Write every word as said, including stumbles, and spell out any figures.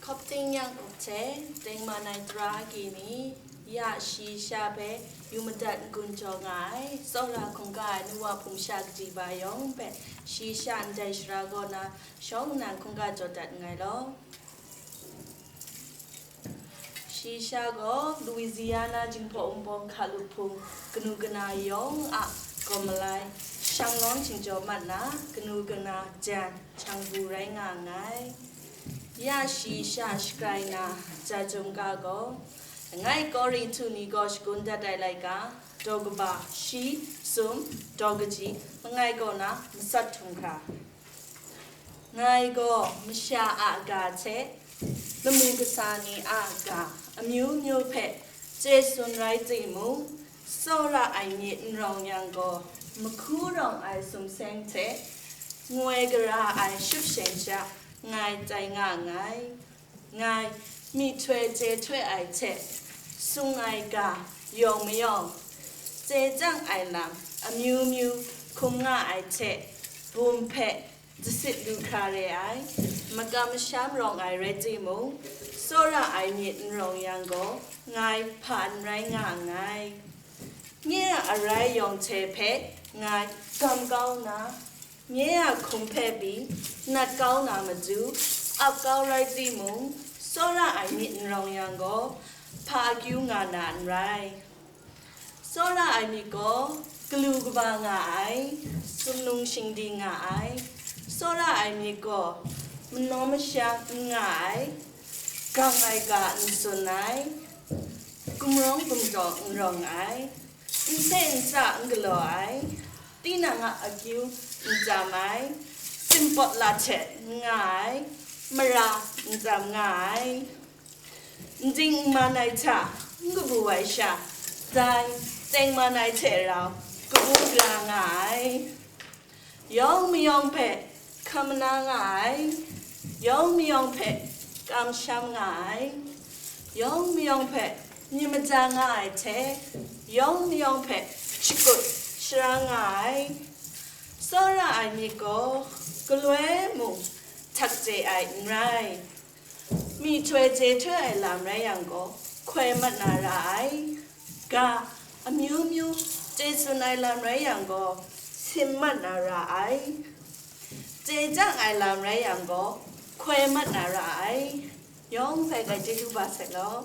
Hkawp ting yang up hte, tengman ai tara agyi ni, ya shi sha hpe yu madat n-gun jaw nga ai, tsawra hkungga ai nu wa hpung sha kaji ba yawng hpe shi sha ndai sara kaw na shawng nnan hkungga jaw dat nngai law. Shi sha gaw Louisiana jinghpaw wunpawng hkalup hpung kanu kana yawng a gaw malai, shang lawng shingjaw mat na kanu kana jan hkyang bu rai nga nngai. Ya shi sha shagrai na, ja jum ga gaw, langai Korinhtu ni gaw shagun dat ai laika, daw kaba shi, sum, daw kaji, langai kaw na matsat htum hkra. Ngai gaw masha a ga hte lamu kasa ni a ga amyu myu hpe chye tsun rai timung, tsawra ai myit n rawng yang gaw, mahku rawng ai sumseng hte ngoi gara ai shupsheng sha ngai tai nga nngai. Ngai myihtoi chye htoi ai hte sung ai ga yawng mayawng, chye chyang ai lam amyu myu hkum nga ai hte bum hpe jasit lu hkra re ai, makam masham rawng ai rai timung, tsawra ai myit n rawng yang gaw, ngai hpa n rai nga nngai. Nye a arai yawng hte hpe ngai gam kau nna, nye a hkum hpe pyi nat kau na matu, ap kau rai timung, tsawra ai myit n rawng yang gaw, hpa akyu nga na n rai. Tsawra ai myit gaw galu kaba nga ai, sumnung shingdi nga ai. Tsawra ai myit gaw manaw mashang n nga ai, gang ai ga n tsun ai, gumrawng gumdaw n rawng ai, nsen nsa n galaw ai, tinang a akyu n tam ai, simpawt la hte n nga ai, mara n tam nga ai, nding n man ai hta n kabu ai sha, dai tengman ai hte rau kabu gara nga ai. Yawng mayawng hpe hkam mana nga ai, yawng mayawng hpe kamsham nga ai, yawng mayawng hpe myit maja nga ai hte, yawng mayawng hpe shakut shara nga ai. Tsawra ai myit gaw galoi mung htak chye ai n rai. Myihtoi chye htoi ai lam rai yang gaw, hkoi mat na ra ai. Ga amyu myu chye tsun ai lam rai yang gaw, sim mat na ra ai. Chye chyang ai lam rai yang gaw, hkoi mat na ra ai. Yawng hpe ngai chyeju ba sai law.